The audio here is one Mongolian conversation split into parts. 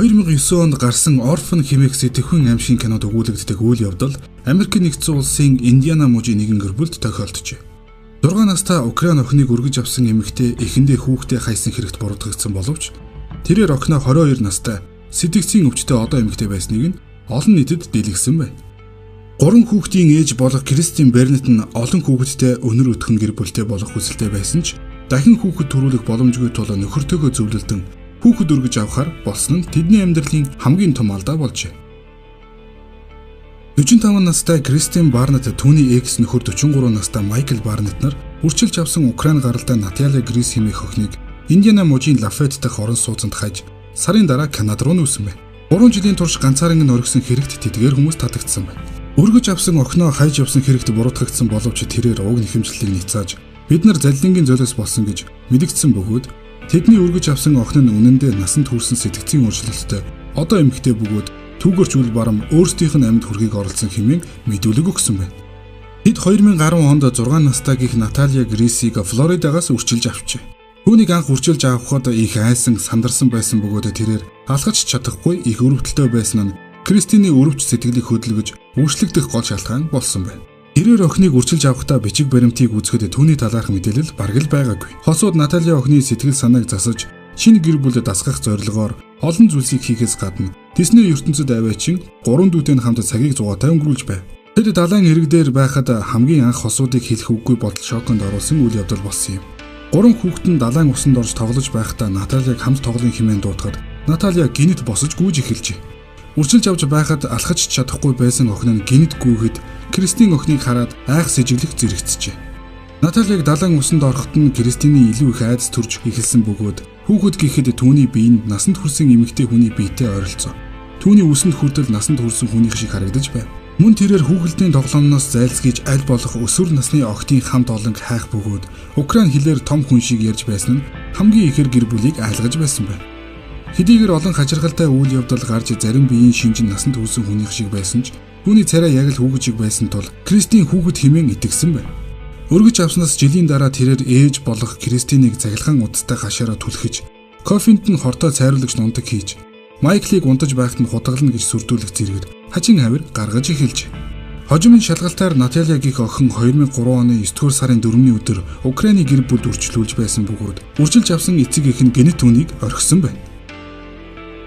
2009 онд гарсан Orphan хэмээх сэтгэхүйн аймшгийн кинод өгүүлэгддэг үйл явдал Америкийн нэгдсэн улсын Индиана мужийн нэгэн гэр бүлд тохиолджээ. 6 настай Украин охиныг өргөж авсан эмэгтэй эхэндээ хүүхдээ хайсан хэрэгт буруутгагдсан боловч тэрээр охиноо 22 настай сэтгцийн өвчтөй одоо эмэгтэй байсныг нь олон нийтэд дэлгэсэн байна. 3 хүүхдийн ээж болох Кристин Бернет нь олон хүүхэдтэй өнөр өтгөн гэр бүлтэй болох хүсэлтэй байсан ч дахин хүүхэд төрүүлэх боломжгүй тул нөхөртөөгөө зөвлөлдөн хүүхэд өргөж авахар болсон нь тэдний амьдралын хамгийн том алдаа болжээ. 45 настай Кристин Барнет түүний экс нөхөр 43 настай Майкл Барнет нар үрчилж авсан Украин гаралтай Наталия Грис хэмээх охиныг Индиана мужийн Лафайет дахь орон сууцнд хайж сарын дараа Канада руу нүүсэн байна. 3 жилийн турш ганцааран нь орхисон хэрэгт тэдгээр хүмүүс татагдсан байна. Өргөж авсан охиноо хайж явсан хэрэгт буруутгагдсан боловч тэрээр уг нэхэмжлэлийг няцааж бид нар заллингийн золиос болсон гэж мэдэгдсэн бөгөөд тэдний өргөж авсан охин нь үнэндээ насанд хүрсэн сэтгцийн өөрчлөлттэй одоо эмэгтэй бөгөөд түүгэрч үл барам өөрсдийнх нь амьд хүрхийг оролцсон хэмээн мэдүүлэг өгсөн байна. Тэд 2010 онд 6 настай гих Наталия Грисийг Флоридагаас үрчилж авчээ. Түүнийг анх үрчилж авахад их айсан сандарсан байсан бөгөөд тэрээр алхаж чадахгүй их өрөвдөлтөй байсан нь Кристиний өрөвч сэтгэлийг хөдөлгөж өөрчлөгдөх гол шалтгаан болсон байна. Тэрээр охиныг үрчилж авахдаа бичиг баримтыг үзэхэд түүний талаарх мэдээлэл бараг л байгаагүй. Хосууд Наталия охины сэтгэл санааг засаж шинэ гэр бүлд дасгах зорилгоор олон зүйлсийг хийхээс гадна Дисней ертөнцид аваачин 3 дүүтэй нь хамт цагийг зугаатай өнгөрүүлж байв. Тэд далайн эрэг дээр байхад хамгийн анх хосуудыг хэлэх үггүй бодол шоконд оруулсан үйл явдал болсон юм. 3 хүүхэд нь далайн усанд орж тоглож байхдаа Наталияг хамт тоглоно хэмээн дуутахад Наталия гинэт босож гүйж эхэлжээ. Үрчилж авч байхад алхаж чадахгүй байсан охин нь гинэт гүйхэд Кристин охиныг хараад айх сэжиглэх зэрэгцжээ. Наталияг далайн усанд ороход нь Кристиний илүү их айдас төрж эхэлсэн бөгөөд хүүхэд гэхэд түүний бие нь насанд хүрсэн эмэгтэй хүний биетэй ойролцоо. Түүний үсэнд хүртэл насанд хүрсэн хүнийх шиг харагдаж байв. Мөн тэрээр хүүхэлдэйн тоглоомноос зайлсхийж аль болох өсвөр насны охидын хамт олонг хайх бөгөөд Украин хэлээр том хүн шиг ярьж байсан нь хамгийн ихээр гэр бүлийг айлгаж байсан байна. Хэдийгээр олон хачирхалтай үйл явдал гарч зарим биеийн шинж нь насанд хүрсэн хүнийх шиг байсан ч түүний царай яг л хүүхэд шиг байсан тул Кристин хүүхэд хэмээн итгэсэн байна. Өргөж авснаас жилийн дараа тэрээр ээж болох Кристинийг цахилгаан удастай хашаараа түлхэж кофенд нь хортой цайруулагч нунтаг хийж Майклыг унтаж байхад нь хутгална гэж сүрдүүлэх зэрэгээр хачин авир гаргаж эхэлжээ. Хожим нь шалгалтаар Наталия гих охин 2003 оны 9-р сарын 4-ний өдөр Украины гэр бүлд үрчлүүлж байсан бөгөөд үрчилж авсан эцэг эх нь гэнэт түүнийг орхисон байна.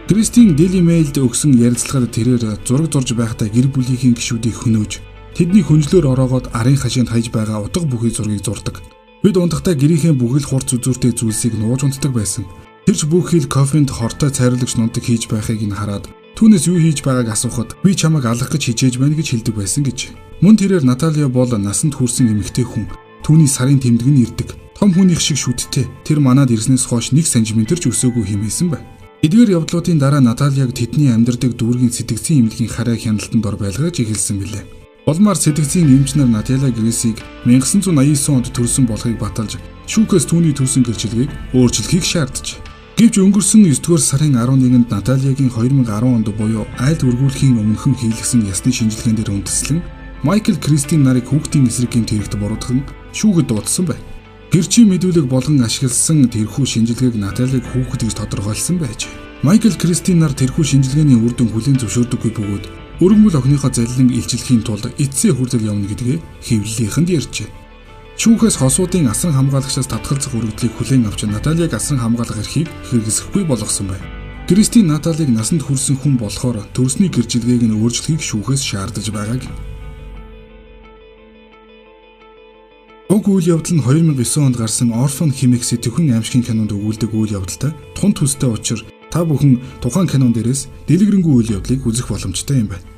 Кристин Daily Mail-д өгсөн ярилцлагад тэрээр зураг зурж байхдаа гэр бүлийнхэн гишүүдийг хөнөөж тэдний хөнжлөөр ороогоод арын хашаанд хаяж байгаа утга бүхий зургийг зурдаг. Бид унтахдаа гэрийнхээ бүхэл хурц үзүүртэй зүйлсийг нууж унтдаг байсан. Тэр ч бүх хил кофенд хортой цайруулагч нунтаг хийж байхыг нь хараад түүнээс юу хийж байгааг асуухад би чамайг алгах гэж хичээж байна гэж хэлдэг байсан гэж. Мөн тэрээр Наталия бол насанд хүрсэн эмэгтэй хүн. Түүний сарын тэмдэг нь ирдэг. Том хүнийх шиг шүттэй. Тэр манад ирснээс хойш 1 см ч өсөөгүй хэмээсэн байна. Эдгээр явдлуудын дараа Наталияг тэдний амьдардаг дүүргийн сэтгцийн эмнэлгийн хараа хяналтанд ор байлгаж эхэлсэн билээ. Улмаар сэтгцийн эмч нар Наталия Грисийг 1989 онд төрсөн болохыг баталж шүүхээс түүний төрсөн гэрчлэгийг өөрчлөхийг шаардж. Гэвч өнгөрсөн 9-р сарын 11-нд Наталиягийн 2010 онд буюу айлд өргүүлэхийн өмнөхөн хийлгсэн ясны шинжилгээнд дээр үндэслэн Майкл Кристин нарыг хүүхдийн эсрэг гэмт хэрэгт буруутган шүүхэд дуудсан байна. Гэрчийн мэдүүлэг болгон ашигласан тэрхүү шинжилгээг Наталийг хүүхэд гэж тодорхойлсон байж. Майкл Кристин нар тэрхүү шинжилгээний үр дүн хүлээн зөвшөөрдөггүй бөгөөд өргөмөл охиныхоо заллин илчлэхийн тулд эцсийн хүртэл явна гэдгээ хэвлэлийнхэнд ярьжээ. Шүүхээс хосуудын асран хамгаалагчаас татгалзах өргөдлийг хүлээн авч Наталияг асран хамгаалах эрхийг хэрэгсэхгүй болгосон байна. Кристин Наталийг насанд хүрсэн хүн болохоор төрсний гэрчлэгээг нь өөрчлөхийг шүүхээс шаардаж байгааг. Уг үйл явдал нь 2009 онд гарсан Orphan хэмээх сэтгэхүйн аймшгийн кинонд өгүүлдэг үйл явдалтай тун төстэй учир та бүхэн тухайн кинон дээрээс дэлгэрэнгүй үйл явдлыг үзэх боломжтой юм байна.